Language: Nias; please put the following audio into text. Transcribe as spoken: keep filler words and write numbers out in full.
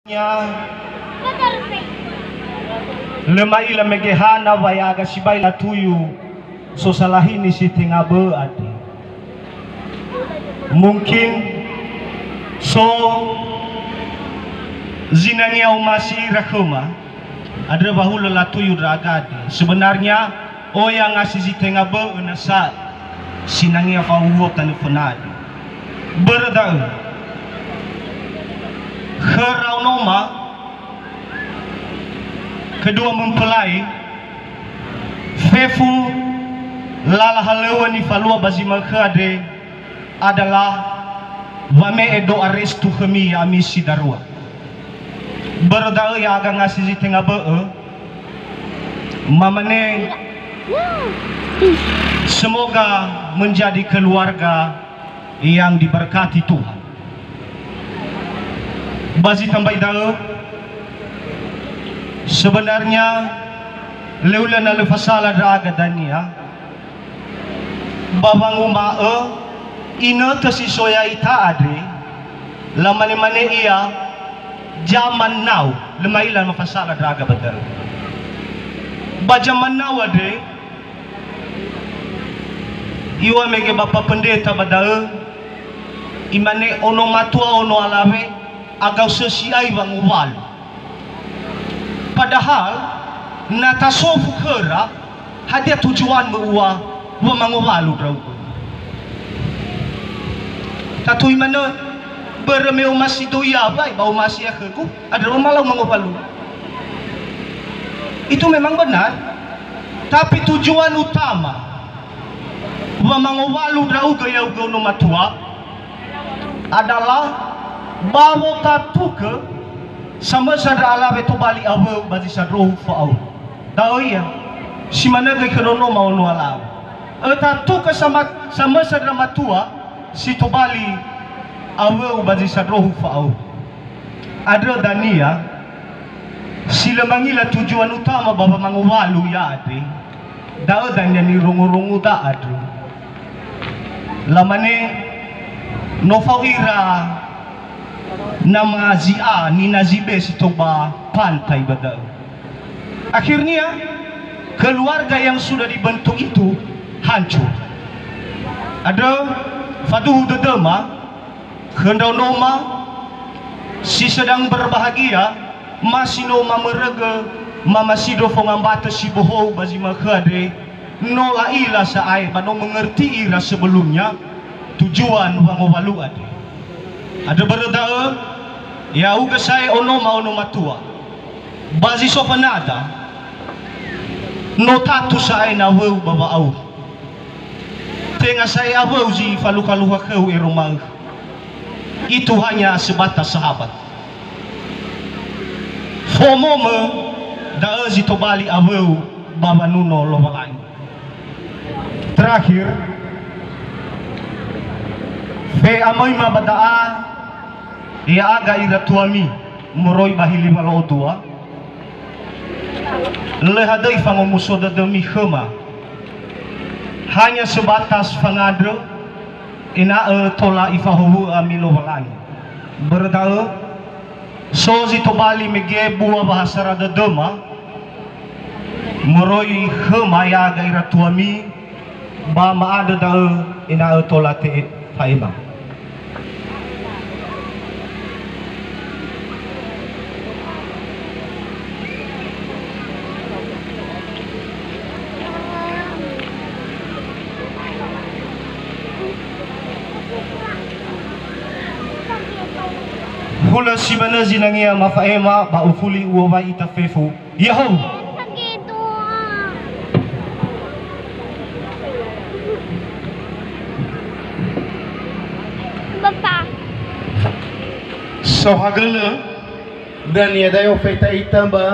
Ya. Lö ma'ila mege hana wa ya'aga sibai latuyu sosalahini si tenga bö'ö andre. Mungkin so zinangea omasi ira khöma, andrö wa hulö latuyu ndra'aga andre. Sebenarnya, oya ngasi zi tenga bö'ö nasa sinangea fauhuo tanö fönadi. Börö da'ö, khöra onoma, kedua mempelai, fefu lala halöŵö nifalua ba zi ma'ökhö andre adalah wame'e doa restu khömi ya'ami si darua. Börö da'ö ya'aga ngasi zi tenga bö'ö, mamane, semoga menjadi keluarga yang diberkati Tuhan. Ba zi tambai da'ö, sebenarnya lö ulö na lö fasala ndra'aga dania, ba wanguma'ö inötö si so ya'ita andre, lamane-mane ia, "Zaman now." Lö ma'ila mafasala ndra'aga ba da'ö. Ba zaman now andre, iŵa'ö mege bapa pendeta ba da'ö, imane, "Ono matua, ono alawe, agau sö si'ai wangowalu." Padahal na tasofu khöra, hadia tujuanmö ua, wa mangowalu ndra'ugö? Tatui manö, börö me omasi doi awai ba omasi akhögu, andrö wa malau mangowalu. Itu memang benar. Tapi tujuan utama wa mangowalu ndra'ugö ya'ugö ono matua adalah ba wotatukö samösa ndra alawe tobali awöu ba zi sandrohu fa'auri. Da'ö ia, si manö göi khö nonoma ono alawe. Ötatukö sama-, samösa ndra matua si tobali awöu ba zi sandrohu fa'auri. Andrö dania, si lö mangila tujuan utama ba wamangowalu ia andre, da'ö dania nirongorongoda andrö. Lamane, "No fao ira nama zi'a, nina zibe si tou ba pantai ba da'ö." Akhirnya, keluarga yang sudah dibentuk itu hancur. Andrö, faduhu dödöma, khö ndraonoma si sedang berbahagia, ma si no mamörögö mama sindro fongambatö si bohou ba zi ma'ökhö andre, no la'ila sa'ae ba no mengerti ira sebelumnya tujuan wangowalu andre. Andrö börö da'ö, ya'ugö sa'ae onoma ono matua, ba zi so fönada, no tatu sa'ae nawöu ba wa'auri. Tenga sa'ae awöu zi falukha-lukha khöu ero ma'ökhö. Itu hanya sebatas sahabat. Fomomö da'ö zi tobali awöu ba wanuno Lowalangi. Terakhir, fe'amöima ba da'a ya'aga ira tuami moroi ba hili walo'o dua. Lö hadöi fangomuso dödömi khöma. Hanya sebatas fangandrö, ena'ö tola ifahowu'ö ami Lowalangi. Börö da'ö, so zi tobali mege bua wahasara dödöma, moroi khöma ya'aga ira tuami, ba ma'andrö da'ö ena'ö tola te'e fa'ema. Hulö si manö zinangea mafa'ema ba ufuli u'owai ita fefu. Ya'ahowu. Bapa. Saohagölö, dania da'e ofeta ita ba